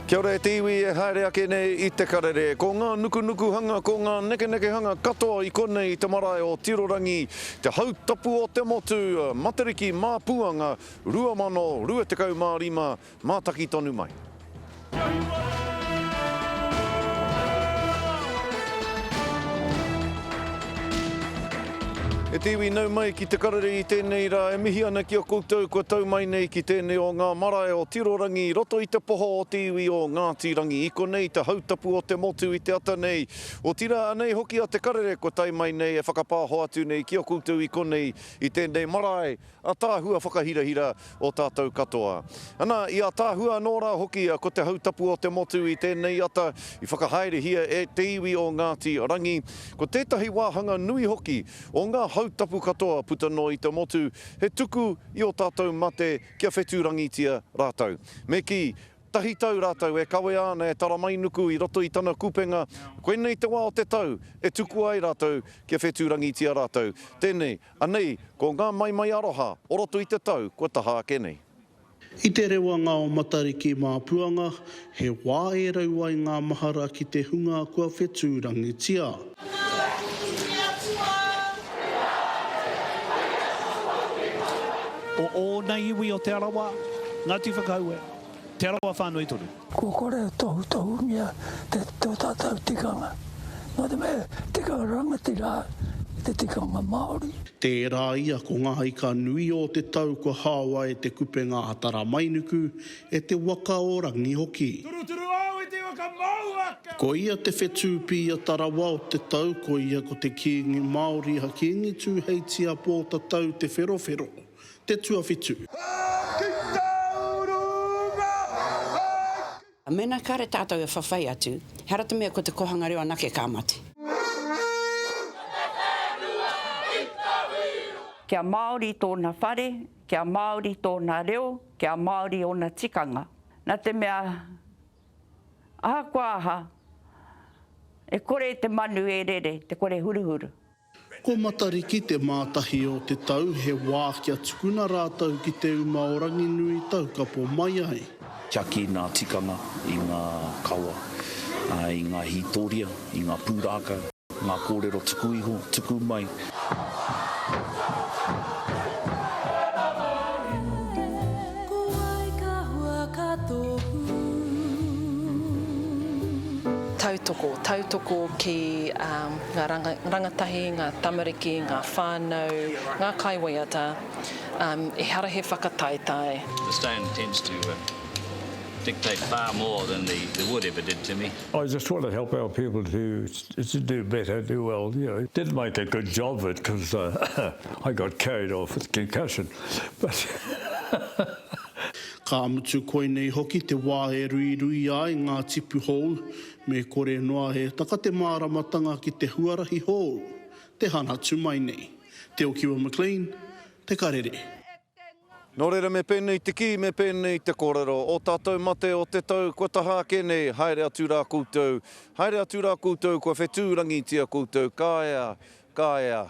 Kia ora e te iwi e haere ake nei i te karere. Ko ngā nukunukuhanga, ko ngā nekenekehanga katoa i konei i te marae o Tirorangi, te hautapu o te motu, Matariki mā Puanga 2025, mātaki tonu mai. E te iwi, nau mai ki te karere i tēnei rā, e mihi ana ki a koutou kua tau mai nei ki tēnei o ngā marae o Tirorangi i roto i te poho o te iwi o Ngāti Rangi. I konei te hautapu o te motu i te ata nei, otirā anei hoki a Te Karere kua tae mai nei e whakapāho atu nei ki a koutou i konei i tēnei marae ataahua whakahirahira o tātou katoa. Ana, i ataahua anō rā hoki ko te hautapu o te motu i tēnei ata i whakahaerehia e te iwi o Ngāti Rangi. Ko tētahi wāhanga nui hoki o ngā hautapu katoa puta noa i te motu, he tuku i ō tātou mate kia whetūrangitia rātou. Me kī, tahi tau rātou e kawea ana e Taramainuku i roto i tana kupenga, koinei te wā o te tau e tukua ai rātou kia whetūrangitia rātou. Tēnei, Anei, ko ngā maimai aroha o roto i te tau kua taha ake nei. I te rewanga o Matariki mā Puanga, he wā e rau ai ngā mahara ki te hunga kua whetūrangitia. O ōna iwi o Te Arawa, Ngāti Whakaue, Te Arawa whānui tonu. Kua kore e tohutohungia te tō tātou tikanga, nō te mea he tikanga rangatira te tikanga Māori. Tērā ia ko ngā ika nui o te tau kua haoa e te kupenga a Taramainuku, e te waka o Rangi hoki. Turuturu au i te waka mau ake. Ko ia te whetū pīatarawa o te tau, ko ia ko te Kīngi Māori a Kīngi Tūheitia Pōtatau Te Wherowhero. Te tuawhitu. Ki te urunga hei. Mena kare tatou e whawhai atu, ehara te mea ko te kohanga reo anake ka mate. Kia Māori tōna whare, kia Māori tōna reo, kia Māori ōna tikanga. Nā te mea, ahakoa aha, e kore te manu e rere, te kore huruhuru. Ko Matariki te mātahi o te tau, he wā kia tukuna rātou ki te uma o Ranginui taukapo mai ai. Tiaki i ngā tikanga, i ngā kawa, i ngā hītoria, i ngā pūrākau, ngā kōrero tuku iho, tuku mai. Ko wai ka hua ka tohu. Tautoko, tautoko ki ngā rangatahi, ngā tamariki, ngā whānau, ngā kaiwaiata, ehara he whakataetae. The stone tends to dictate far more than the the wood ever did to me. I just want to help our people to to do better, do well, you know. Didn't make a good job of it because uh, I got carried off with concussion. But Ka mutu koinei hoki te wā e ruiruia ai ngā tipu hou, me kore noa e taka te māramatanga ki te huarahi hou, te hanatu mai nei. Te Okiwa McLean, Te Karere. Nō reira me pēnei te kī, me pēnei te kōrero, ō tātou mate o te tau kua taha ake nei, haere atu rā koutou, haere atu rā koutou kua whetūrangitia koutou, ka ea, ka ea,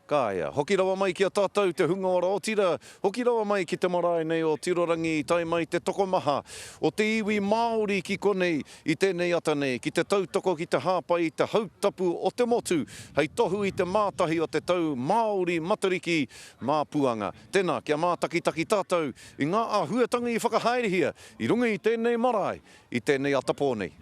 ka ea. Hoki rawa mai ki a tātou te hunga ora otira, hoki rawa mai ki te marae nei o Tirorangi i tae mai te tokomaha o te iwi Māori ki konei i tēnei ata nei, ki te tautoko ki te hāpai i te hautapu o te motu hei tohu i te mātahi o te tau Māori Matariki mā Puanga. Tēnā, kia mātakitaki tātou i ngā āhuatanga i whakahaerehia i runga i tēnei marae, i tēnei atapō nei.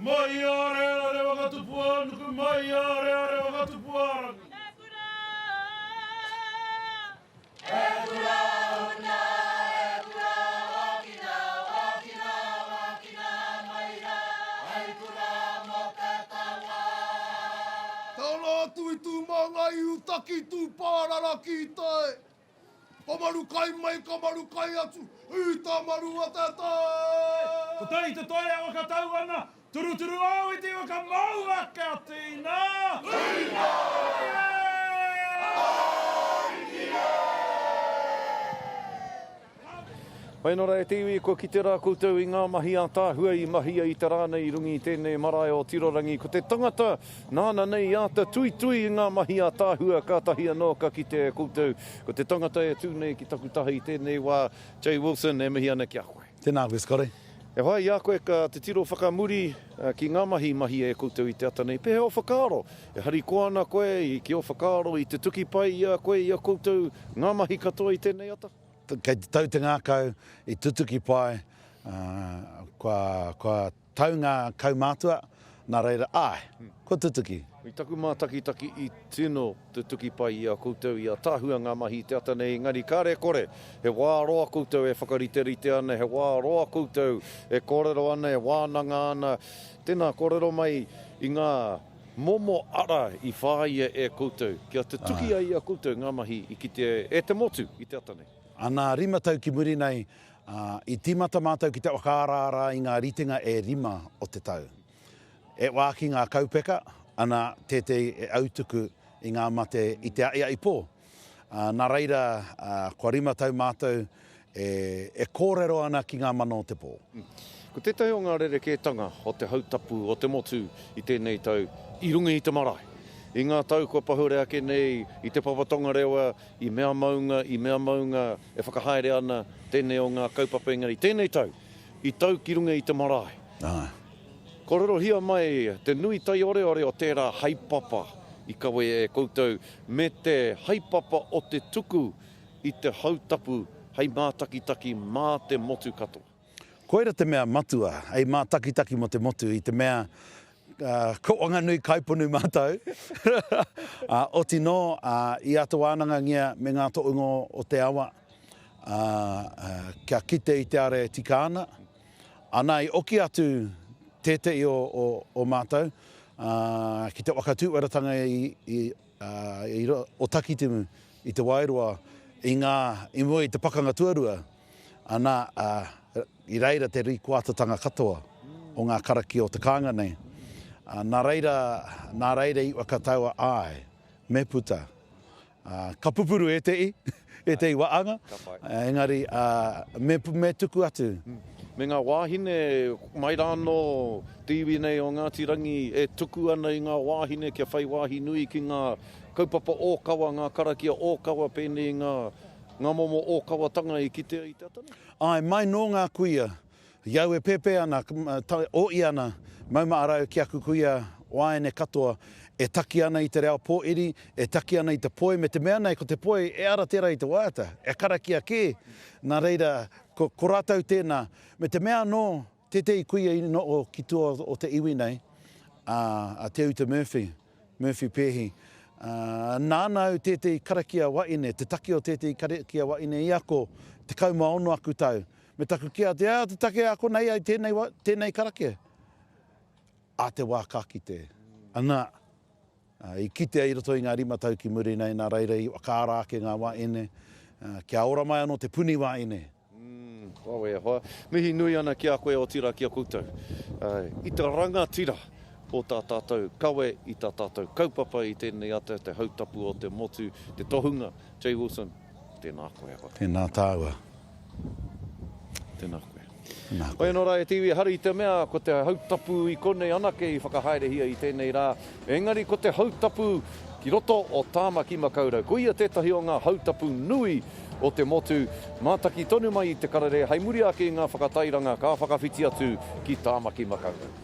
Mai i a Reare Whakatupu-ā-nuku, mai i a Reare Whakatupu-ā-rangi. E kura, e kura una, e kura, ākina, ākina, ākina mai rā, hei kura mō te tawa. Tara atu i Tūmāngai i Utaki, Tūpārara ki tai. Ka maru kai mai, ka maru kai atu, i ta maru a te tai. Ko tai te toi e whakatau ana, turuturu au i te waka mau ake a Tina. Tina! Whai anō rā e te iwi, kua kite rā koutou i ngā mahi ātaahua i mahia i te rā nei i runga i tēnei marae o Tirorangi. Ko te tangata nāna nei i āta tuitui i ngā mahi ātaahua kātahi anō ka kite e koutou. Ko te tangata e tū nei ki taku taha i tēnei wā, Jay Wilson, e mihi ana ki a koe. Tēnā koe, Scotty. E hoa, i a koe ka titiro whakamuri ki ngā mahi i mahia e koutou i te ata nei, pēhea ō whakaaro? E harikoa ana koe ki ō whakaaro i te tuki pai i a koe, i a koutou ngā mahi katoa i tēnei ata? Kei te tau te ngākau i tutuki pai, kua, kua tau ngā kaumātua, nā reira, āe, kua tutuki. I taku mātakitaki i tino tutuki pai i a koutou, i ataahua ngā mahi i te ata nei, engari kāre kore, he wā roa koutou e whakariterite ana, he wā roa koutou e kōrero ana, e wānanga ana. Tēnā, kōrero mai i ngā momo ara i whāia e koutou kia tutuki ai i a koutou ngā mahi i kitea e te motu i te ata nei. Ana, rima tau ki muri nei, i tīmata mātou ki te whakaaraara i ngā ritenga e rima o te tau. E wāki ngā kaupeka, ana, tētehi e autuku i ngā mate i te aʻiaʻi pō. Nā reira, kua rima tau mātou e kōrero ana ki ngā mana o te pō. Ko tētahi o ngā rerekētanga o te hautapu o te motu i tēnei tau i runga i te marae. I ngā tau kua pahure ake nei i Te Papa Tongarewa, i mea maunga, i mea maunga e whakahaere ana tēnei o ngā kaupapa engari tēnei tau i tau ki runga i te marae. Kōrerohia mai te nui taioreore o tērā haepapa i kawea e koutou me te haepapa o te tuku i te hautapu hei mātakitaki mā te motu katoa. Koira te mea matua hei mātakitaki mō te motu i te mea ko Wanganui kaiponu mātou, oti nō i āta wānangangia me ngā tohunga o te awa kia kite i te ara e tika ana. Ana i oki atu tētehi o mātou ki te waka tūweratanga i o Takitimu i Te Wairoa i ngā, i mua i te pakanga tuarua, ana, i reira te rīkoatatanga katoa o ngā karakia o te kāinga nei. Nā reira, nā reira i whakataua āe, me puta. Ka pupuru ētehi, ētehi waanga, engari me, me tuku atu. Me ngā wāhine, mai rā anō te iwi nei o Ngāti Rangi e tuku ana i ngā wāhine kia whai wāhi nui ki ngā kaupapa ōkawa, ngā karakia ōkawa pēnei i ngā, ngā momo ōkawatanga i kitea i te ata nei? Āe, mai nō ngā kuia, I au e pēpē ana, ōi ana, maumahara au ki aku kuia waeine katoa e taki ana i te reo pōiri, e taki ana i te poi, me te mea nei ko te poi e ara tērā i te waiata, e karakia kē, nā reira, ko, ko rātou tēnā. Me te mea anō, tētehi kuia i noho ki tua o te iwi nei, a, a Te Uta Murphy, Murphy Peehi, ā, nāna au tētehi karakia waeine, te taki o tētehi karakia waeine i ako, 16 aku tau, Me taku kī atu, Ea, te take e ako nei ai tēnei wa, tēnei karakia. A te wā ka kite. Ana, i kitea i roto i ngā rima tau ki muri nei, nā reira i whakaara ake ngā wāhine, kia ora mai anō te puni wāhine. Mm, wawe e hoa. Mihi nui ana ki a koe otirā ki a koutou. I te rangatira o tā tātou kawe, i tā tātou kaupapa i tēnei ata, te hautapu o te motu, te tohunga, Jay Wilson, tēnā koe e hoa. Tēnā tāua. Tēnā koe. Tēnā koe. Hoi anō rā e te iwi, ehara i te mea ko te hautapu i konei anake i whakahaerehia i tēnei rā, engari ko te hautapu ki roto o Tāmaki Makaurau. Ko ia tētahi o ngā hautapu nui o te motu, mātaki tonu mai i te karere hei muri ake i ngā whakatairanga ka whakawhiti atu ki Tāmaki Makaurau.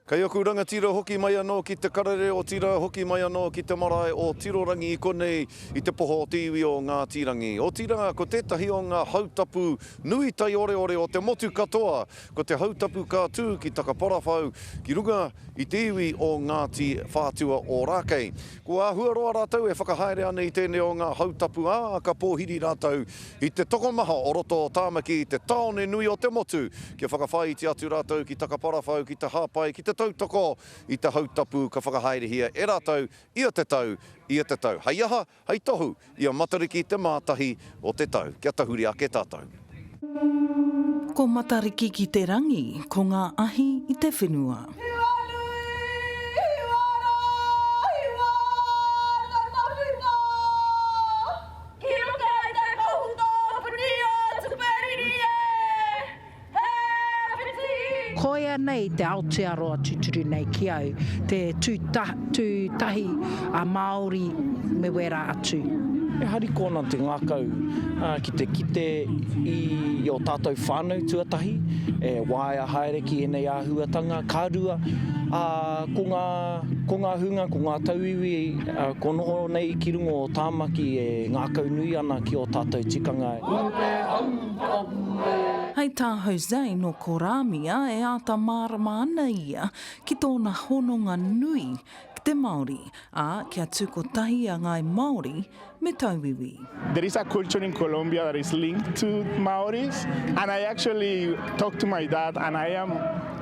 Kei aku rangatira hoki mai anō ki te karere otirā hoki mai anō ki te marae o Tirorangi i konei i te poho o te iwi o Ngāti Rangi. Otirā ko tētahi o ngā hautapu nui taioreore o te motu katoa ko te hautapu ka tū ki Takaparawhau ki runga i te iwi o Ngāti Whātua Ōrākei. Kua āhua roa rātou e whakahaere ana i tēnei o ngā hautapu ā, ka pōhiri rātou I te tokomaha o roto o Tāmaki, te tāone nui o te motu, kia whakawhāiti atu rātou ki Takaparawhau ki te hāpai, ki te tautoko i te hautapu ka whakahaerehia e rātou ia te tau, ia te tau. Hei aha? Hei tohu i a Matariki te mātahi o te tau. Kia tahuri ake tātou. Ko Matariki ki te rangi, ko ngā ahi i te whenua. Ki runga i te kohu tōpuni o Tuperiri e! Koia nei te Aotearoa tuturu nei ki au, te tū tū tahi a Māori me wērā atu. E harikoa ana te ngākau ki te kite i ō tātou whānau tuatahi e waea haere ki ēnei āhuatanga, ka rua, ā, ko ngā, ko ngā hunga, ko ngā tauiwi ko noho nei ki runga o Tāmaki e ngākaunui ana ki ō tātou tikanga. Hei tā Jose nō Koramia e āta mārama ana ia ki tōna hononga nui ki te Māori, ā, kia tū kotahi a Ngāi Māori me tauiwi. There is a culture in Colombia that is linked to Maoris and I actually talk to my dad and I am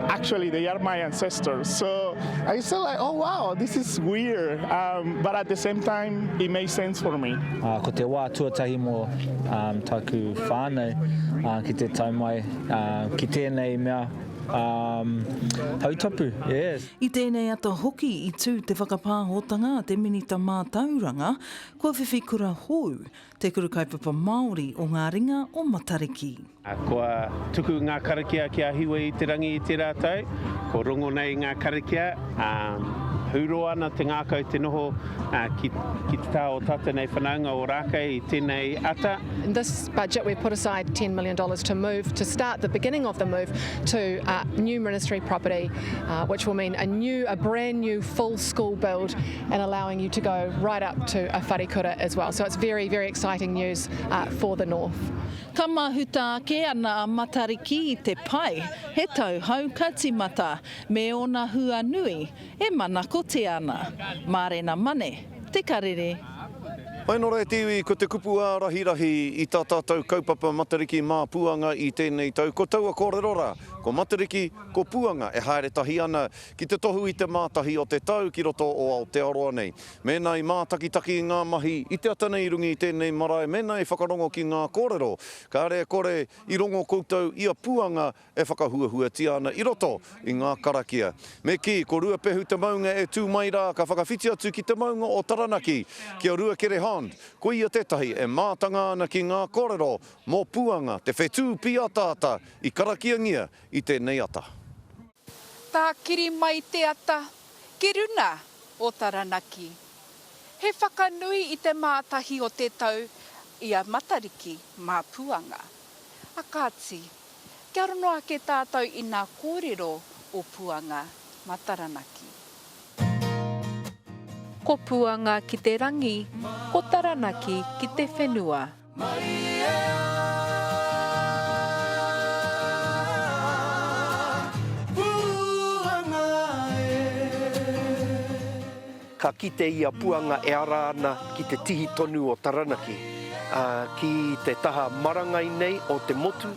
actually they are my ancestors so I said like oh wow this is weird um, but at the same time it made sense for me. Ā, ko te wā tuatahi mō tāku whānau ki te tau mai ki tēnei mea hautapu, yeah. I tēnei ata hoki i tū te whakapāhotanga a te Minita Mātauranga, kua whiwhi kura hou Te Kura Kaupapa Māori o Ngā Ringa o Matariki. Kua tuku ngā karakia ki a Hiwa-i-te-rangi i tērā tau, ko rongo nei ngā karakia, ā, hūrō ana te ngākau te noho ki, ki te taha o tātou nei whanaunga o Rākei i tēnei ata. In this budget we've put aside $10 million to move, to start the beginning of the move to a new ministry property, uh, which will mean a new, a brand new full school build and allowing you to go right up to a wharekura as well. So it's very, very exciting news uh, for the north. Ka mahuta ake ana a Matariki i te pae, he tau hou ka timata, me ōna hua nui e manakotia ana. Mārena Mane, Te Karere. Pai nō reira te iwi, ko te kupu ārahirahi i tā tātou kaupapa Matariki mā Puanga i tēnei tau, ko taua kōrero rā, ko Matariki, ko Puanga e haere tahi ana ki te tohu i te mātahi o te tau ki roto o Aotearoa nei. Mēnā i mātakitaki i ngā mahi i te ata nei i runga i tēnei marae, mēnā i whakarongo ki ngā kōrero, kāre e kore i rongo koutou i a Puanga e whakahuahuatia ana i roto i ngā karakia. Me kī, ko Ruapehu te maunga e tū mai rā ka whakawhiti atu ki te maunga o Taranaki, ki a Ruakere Hond, ko ia tētahi e mātanga ana ki ngā kōrero mō Puanga, te whetū pīataata i karakiangia i tēnei ata. Tākiri mai te ata ki runa o Taranaki. He whakanui i te mātahi o te tau i a Matariki mā Puanga. A kāti, kia rono ake tātou i nā kōrero o Puanga mā Taranaki. Ko Puanga ki te rangi, ko Taranaki ki te whenua. Ka kite i a Puanga e ara ana ki te tihi tonu o Taranaki, ā, ki te taha marangai nei o te motu,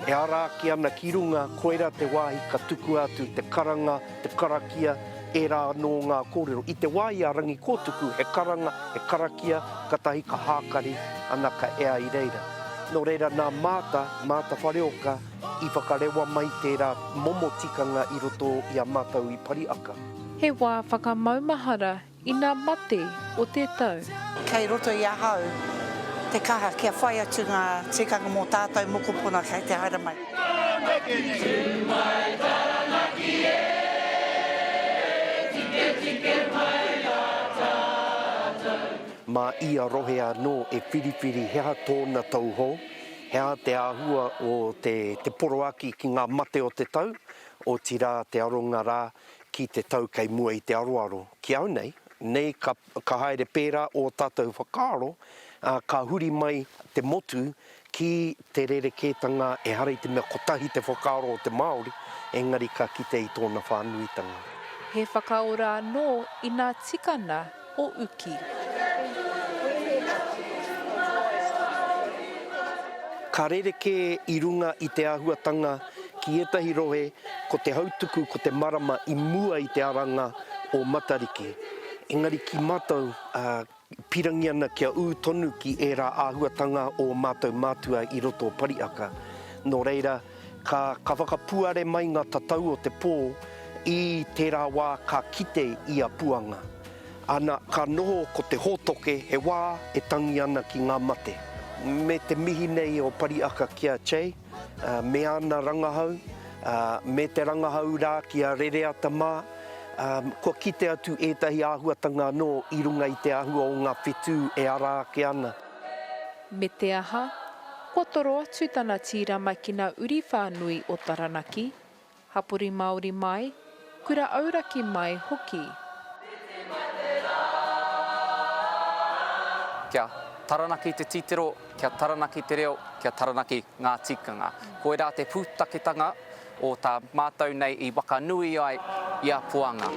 e ara ake ana ki runga, koirā te wāhi ka tukua atu te karanga, te karakia, ērā anō ngā kōrero. I te wā i a Rangikōtuku, he karanga, he karakia, katahi ka hākari, ana ka ea i reira. Nō reira, nā Maata, Maata Whareoka, i whakarewa mai tērā momo tikanga i roto i a mātou i Pariaka. He wā whakamaumahara i nā mate o te tau. Kei roto i ahau te kaha kia whai atu ngā tikanga mō tātou mokopuna kei te haere mai. Taranaki tū mai Taranaki e Tiketike mai a tātou. Mā ia rohe anō e whiriwhiri he aha tōna tauhou, he aha te āhua o te poroaki ki ngā mate o te tau, otirā te aronga rā ki te tau kei mua i te aroaro. Ki au nei, nei ka, ka haere pērā ō tātou whakaaro, ā, ka huri mai te motu ki te rerekētanga ehara i te mea kotahi te whakaaro o te Māori, engari ka kite i tōna whānuitanga. He whakaora anō i nā tikana o uki. Ka rerekē i runga i te āhuatanga ki ētahi rohe ko te hautuku ko te marama i mua i te aranga o Matariki. Engari ki mātou, pirangi ana kia ū tonu ki ērā āhuatanga o mātou mātua i roto o Pariaka. Nō reira, ka, ka whakapuare mai ngā tatau o te pō i tērā wā ka kite i a Puanga. Ana, ka noho ko te hōtoke he wā e tangi ana ki ngā mate. Me te mihi nei o Pariaka ki a Che, me āna rangahau. Me te rangahau rā ki a Rereata mā, kua kite atu ētahi āhuatanga anō i runga i te āhua o ngā whetū e ara ake ana. Me te aha, kua toro atu tana tīrama ki ngā uri whānui o Taranaki, hapori Māori mai, kura auraki mai hoki. Kia Taranaki te titiro, kia Taranaki te reo, kia Taranaki ngā tikanga. Koirā te pūtaketanga o tā mātou nei i wakanui ai i a Puanga.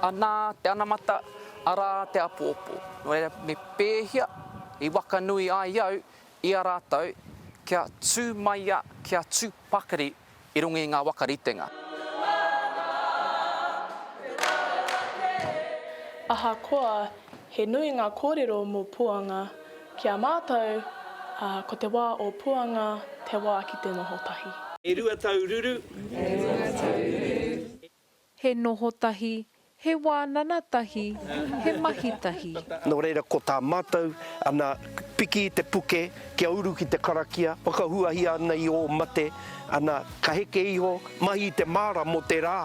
Anā te anamata, arā te apōpō. Nō reira, me pēhea i wakanui ai au i a rātou kia tū maia, kia tū pakari i runga i ngā whakaritenga. Ahakoa he nui ngā kōrero mō Puanga, ki a mātou, ko te wā o Puanga te wā ki te noho tahi. E tau ruru. E tau ruru. He noho tahi, he wānana tahi, he mahi tahi. Nō reira, ko tā mātou, ana, piki i te puke, kia uru ki te karakia, whakahuahia ana i ō mate, ana, ka heke iho, mahi i te māra mō te rā,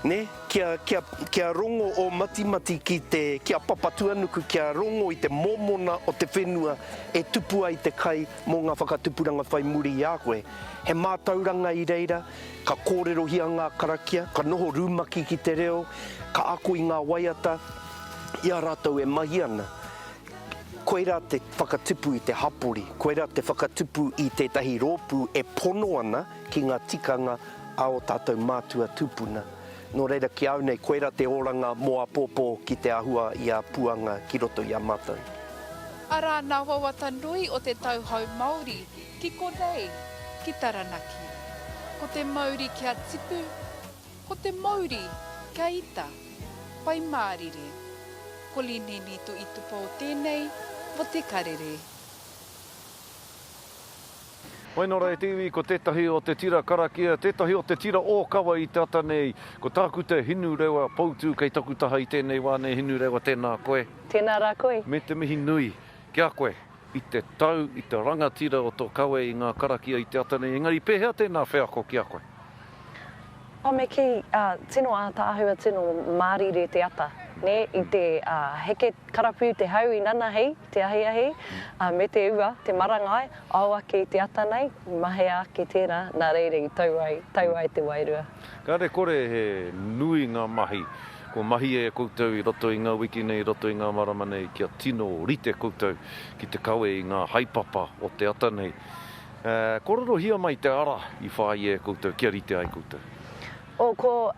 nē, kia, kia, kia rongo ō matimati ki te, ki a Papatuanuku, kia rongo i te mōmona o te whenua e tupu ai te kai mō ngā whakatupuranga whai muri i a koe. He mātauranga i reira, Ka kōrerohia ngā karakia, ka noho rumaki ki te reo, ka ako i ngā waiata i a rātou e mahi ana. Koirā te whakatupu i te hapori, koirā te whakatupu i tētahi rōpū e pono ana ki ngā tikanga a ō tātou mātua tūpuna. Nō reira, ki a au nei, koirā te oranga mō āpōpō ki te āhua i a Puanga ki roto i a mātou. Arā nā wawata nui o te tau hou Māori Ki konei, ki Taranaki. Ko te mauri kia tipu, ko te mouri kia ita, pai mārire. Ko Lineni Tuitupou tēnei mo Te Karere. Wainora e te iwi, ko tētahi o te tira karakia, tētahi o te tira ōkawa i te ata nei, ko Tākuta Hinurewa Poutu kei taku taha i tēnei wā nei, Hinurewa tēnā koe. Tēnā rā koe. Me te mihi nui ki a koe. I te tau, i te rangatira o tō kawe i ngā karakia i te ata nei, engari pēhea tēnā wheako ki a koe? Oh, me kī, tino ātaahua, tino mārire te ata, nē, i te heke karapū te hau i nanahi, te ahiahi, me te ua, te marangai, ao ake i te ata nei, mahea ake tērā, nā reira i tau ai, tau ai te wairua. Kāre kore he nui ngā mahi Kua mahia e koutou i roto i ngā wiki nei, i roto i ngā marama nei, kia tino rite koutou ki te kawe i ngā haepapa o te ata nei. Kōrerohia mai te ara i whāia e koutou kia rite ai koutou. Oh, ko,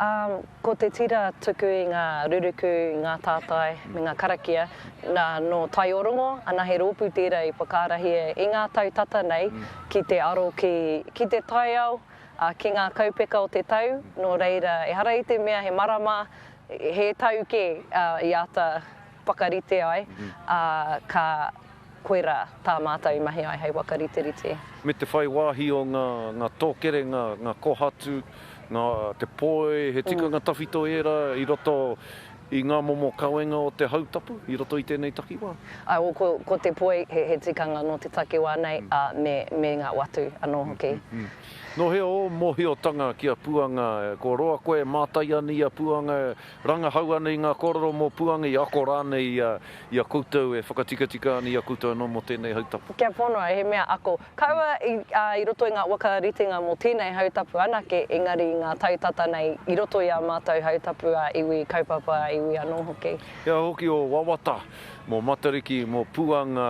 ko te tira tuku i ngā ruruku, i ngā tātai, me ngā karakia, nā, nō Taiorongo, ana he rōpū tērā i whakaarahia i ngā tau tata nei ki te aro ki, ki te taiao, Ā, ki ngā kaupeka o te tau, nō reira, ehara i te mea he marama, he tau kē i āta whakarite ai, ā, ka, koirā tā mātou i mahi ai hei whakariterite. Me te whai wāhi o ngā, ngā tōkere, ngā, ngā kōhatu, ngā, te poi, he tikanga tawhito ērā i roto i ngā momo kawenga o te hautapu i roto i tēnei takiwā? Ā, o, ko, ko te poi, he, he tikanga nō te takiwā nei, ā, me, me ngā watu anō hoki. Nō hea ō mōhiotanga ki a Puanga? Kua roa koe e mātai ana i a Puanga, rangahau ana i ngā kōrero mō Puanga, i ako rānei i a, i a koutou e whakatikatika ana i a koutou anō mō tēnei hautapu? Kia pono, he mea ako. Kaua i, ā, i roto i ngā whakaritenga mō tēnei hautapu anake, engari i ngā tau tata nei, i roto i ā mātou hautapu ā-iwi, kaupapa ā-iwi anō hoki. He aha hoki ō wawata mō Matariki, mō Puanga,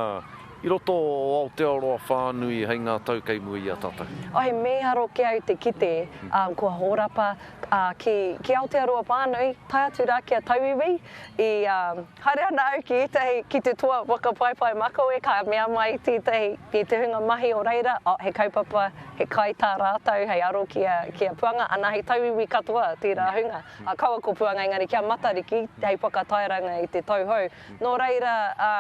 i roto o Aotearoa whānui hei ngā tau kei mua i a tātou? Oh, he mīharo ki au te kite, ā, kua hōrapa, ā, ki, ki Aotearoa whānui, tae atu rā ki a tauiwi, i, ā, Haere ana au ki ētahi, ki te toa waka paepae makawe, ka mea mai tētahi, ki te hunga mahi o reira, oh, he kaupapa, he kai tā rātou hei aro ki a, ki a Puanga, ana he tauiwi katoa tērā hunga. Ā, kaua ko Puanga engari kia Matariki hei whakatairanga i te tau hou. Nō reira, ā,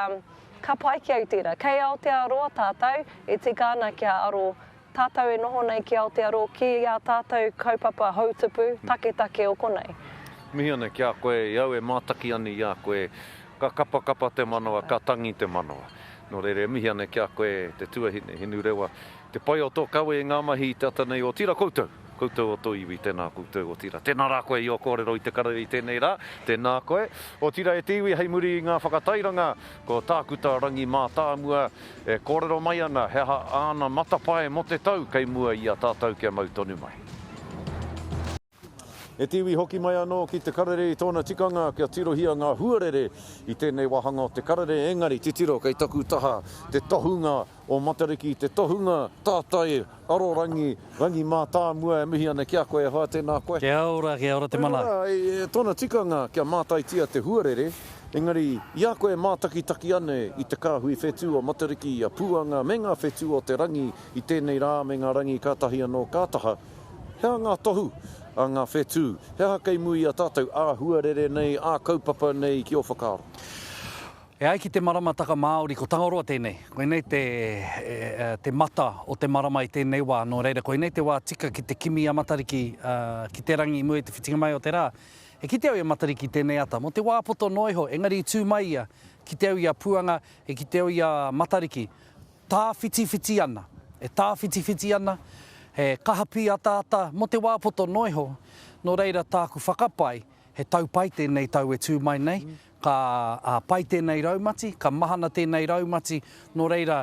ka pai ki au tērā. Kei Aotearoa tātou, e tika ana kia aro Tātou e noho nei ki Aotearoa ki ā tātou kaupapa houtupu taketake o konei. Mihi ana ki a koe, i au e mātaki ana i a koe, ka kapakapa te manawa, ka tangi te manawa. Nō reira e mihi ana ki a koe te tuahine, Hinurewa, te pai o tō kawe i ngā mahi i te ata nei, otirā koutou, koutou o tō iwi, tēnā koutou, otirā. Tēnā rā koe i ō kōrero i te karere i tēnei rā, tēnā koe. Otirā e te iwi hei muri i ngā whakatairanga, ko Tākuta Rangi Mātāmua e kōrero mai ana he aha āna matapae mō te tau kei mua i a tātou kia mau tonu mai. E te iwi hoki mai anō ki te karere i tōna tikanga kia tirohia ngā huarere i tēnei wāhanga o te karere, engari titiro kei taku taha te tohunga o Matariki, te tohunga tātai arorangi, rangi mātāmua e mihi ana ki a koe e hoa, tēnā koe. Kia ora, kia ora te mana. Kia ora, tōna tikanga kia mātaitia te huarere, engari i a koe e mātakitaki ana i te kāhui whetū o Matariki, i a Pūanga me ngā whetū o te rangi i tēnei rā me ngā rangi kātahi anō ka taha, He aha ngā tohu a ngā whetū? He aha kei muri i a tātou ā-huarere nei, ā-kaupapa nei ki ō whakaaro? E ai ki te maramataka Māori, ko Tangaroa tēnei. Koinei te, te mata o te marama i tēnei wā. Nō reira, koinei te wā tika ki te kimi a Matariki ki te rangi i mua i te whitinga mai o te rā. E kite au i a Matariki i tēnei ata, mō te wā poto noa iho, engari i tū mai ia, kite au i a Puanga, e kite au i a Matariki. Tāwhitiwhiti ana, e tāwhitiwhiti ana, he kaha pīataata mō te wā poto noa iho, nō reira tāku whakapae, he tau pai tēnei tau e tū mai nei, ka pai tēnei raumati, ka mahana tēnei raumati, nō reira,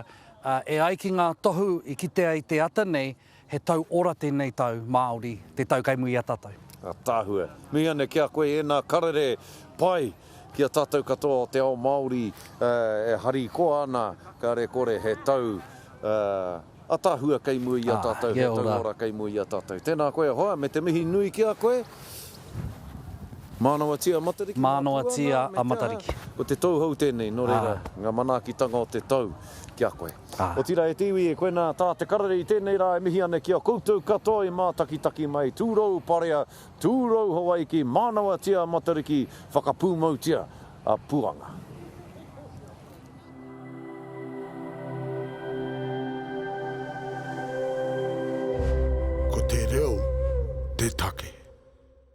e ai ki ngā tohu i kitea i te ata nei, he tau ora tēnei tau Māori, te tau kei muri i a tātou. Ataahua. Mihi ana ki a koe ēnā karere pai ki a tātou katoa o te ao Māori e harikoa ana, kāre kore he tau ataahua kei mua i a tātou, he tau ora kei mua i a tātou. Tēnā koe e hoa, me te mihi nui ki a koe. Mānawatia a Matariki, ngā Mānawatia a Matariki. Ko te tou hou tēnei, nō reira, ngā manaakitanga o te tau ki a koe. Otirā e te iwi, e koe nā tā te karere i tēnei rā e mihi ana ki a koutou katoa i mātakitaki mai, tūrou parea, tūrou Hawaiki, mānawatia a Matariki, whakapūmautia a Puanga. Ko te reo te take.